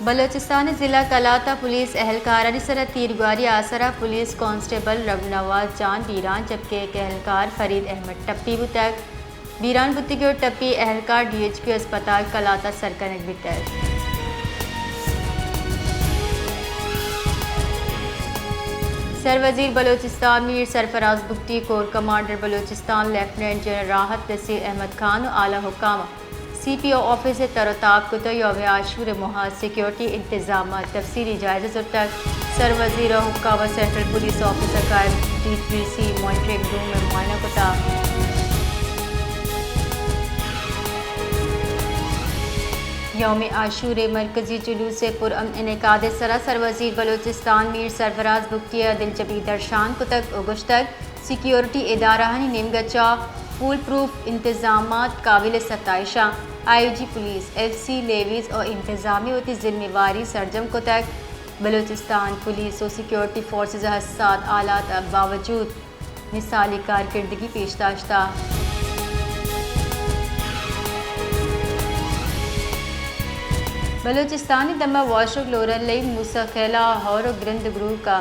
بلوچستان ءِ ضلع کلات ءَ پولیس اہلکارانی سرا تیرگواری ءِ آسرا پولیس کانسٹیبل رب نواز جان بیران جبکہ یک اہلکار فرید احمد ٹپی بوتگ۔ بیران بوتگیں ٹپی اہلکار ڈی ایچ کیو اسپتال کلات ءَ سر کنگ بیتگ۔ سر وزیر Balochistan Mir Sarfraz Bugti, corps commander Balochistan lieutenant general Rahat Naseer Ahmed Khan و اعلی حکام سی پی او آفس ءَ تر و تاب کت ءُ یوم عاشور ءِ موہ ءَ سیکیورٹی انتظامات تفصیلی جائزہ زرتگ۔ سر وزیر ءُ حکام ءَ سینٹرل پولیس آفس ءَ قائم ڈی تھری سی مانیٹرنگ روم ءِ معائنہ کت۔ یوم عاشور ءِ مرکزی جلوس ءِ پرامن انعقاد ءِ سرا سر وزیر بلوچستان میر سرفراز بگٹی ءَ دلجمی درشان کتگ ءُ گوشتگ، سیکیورٹی ادارہانی نیمگ ءَ چہ فول پروف انتظامات قابل ستائش اَنت۔ I G police, F C levies ءُ انتظامیہ وتی ذمہ واری سرجم کتگ۔ بلوچستان پولیس ءُ سیکیورٹی فورسز ءَ حساس حالات ءِ باوجود مثالی کارکردگی پیش داشتہ۔ بلوچستان ءِ دمگ واشک لورلئی موسی خیل ءَ ہور ءُ گرند گروک ءَ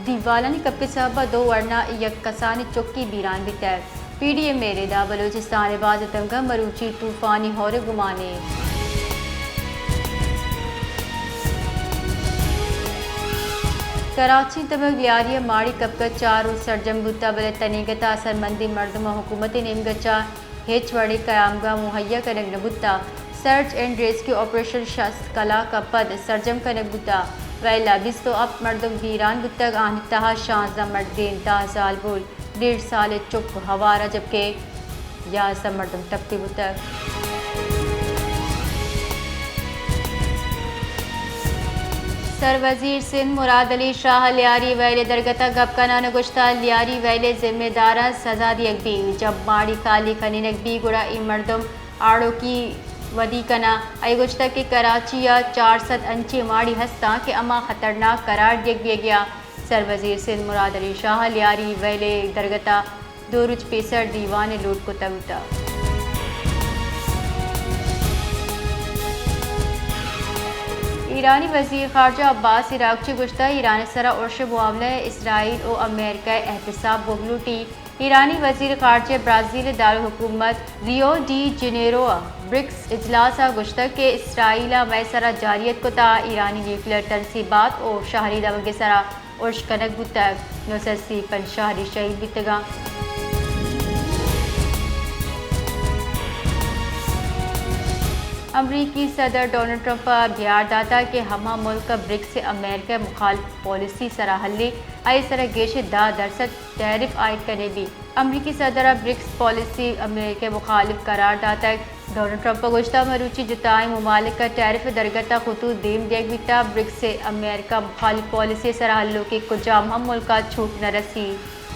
دیوالانی کپگ ءِ سبب ءَ دو ورنا یک کسانیں چکے بیران بیتگ۔ پی ڈی ایم ءِ ردا بلوچستان ءِ باز ءِ دمگاں مروچی طوفانی ہور ءِ گمان اِنت۔ کراچی ءِ دمگ لیاری ءَ ماڑی کپگ ءَ چار روچ سرجم بوتگ، بلے تنیگت ءَ اثرمندیں مردماں حکومت ءِ نیمگ ءَ چہ ہچ وڑیں قیامگاہ مہیا کنگ نہ بوتگ۔ سرچ اینڈ ریسکیو آپریشن شست کلاک ءَ پد سرجم کنگ بوتگ، وئیل ءَ بیست ءُ ہپت مردم بیران بوتگ، آہانی تہا شانزدہ مردین، دہ زالبول، ڈیڑھ سالیں چک ہوار اَنت، جبکہ یازدہ مردم ٹپی بوتگ۔ سر وزیر سندھ مراد علی شاہ ءَ لیاری ویل ءِ درگت ءَ گپ کنان ءَ گوشتگ، لیاری ویل ءِ ذمہ داراں سزا دیگ بیت، جب ماڑی خالی کنینگ بیت گڑا اے مردم آڑوکی ودی کناں۔ آئی ءَ گوشتگ کہ کراچی ءَ چار سد انچیں ماڑی ہستاں کہ ہما خطرناک قرار دیگ بیگ ءَ۔ سر وزیر سندھ مراد علی شاہ ءَ لیاری ویل ءِ درگت ءَ دو روچ پیسر دیوانے لوٹ کتگ بوتگ۔ ایرانی وزیر خارجہ عباس عراقچی ءَ گوشتگ، ایران ءِ سرا ارش ءِ معاملہ ءَ اسرائیل ءُ امریکہ ءَ احتساب بوگ لوٹیت۔ ایرانی وزیر خارجہ ءَ برازیل ءِ دارالحکومت ریو ڈی جنیرو ءَ برکس اجلاس ءَ گوشتگ کہ اسرائیل ءَ مئے سرا جارحیت کتگ، ایرانی نیوکلیئر تنصیبات ءُ شہری دمگ ءِ سرا ارش کنگ بوتگ، نو سد سی پنچ شہری شہید بیتگ اَنت۔ امریکی صدر ڈونلڈ ٹرمپ ءَ بیہار داتگ کہ ہما ملک ءَ برکس ءِ امریکہ ءِ مخالف پالیسی ءِ سرا ہلّی، آئی ءِ سرا گیش ءَ دہ درسد ٹیرف عائد کنگ بیت۔ امریکی صدر ءَ برکس پالیسی ءَ امریکہ ءِ مخالف قرار داتگ۔ ڈونلڈ ٹرمپ ءَ گوشتگ، مروچی جتائیں ممالک ءَ ٹیرف ءِ درگت ءَ خطوط دیم دیگ بیتگ، برکس ءِ امریکہ مخالف پالیسی ءِ سرا ہلوکیں کجام ہم ملک ءَ چوٹ نہ رسیت۔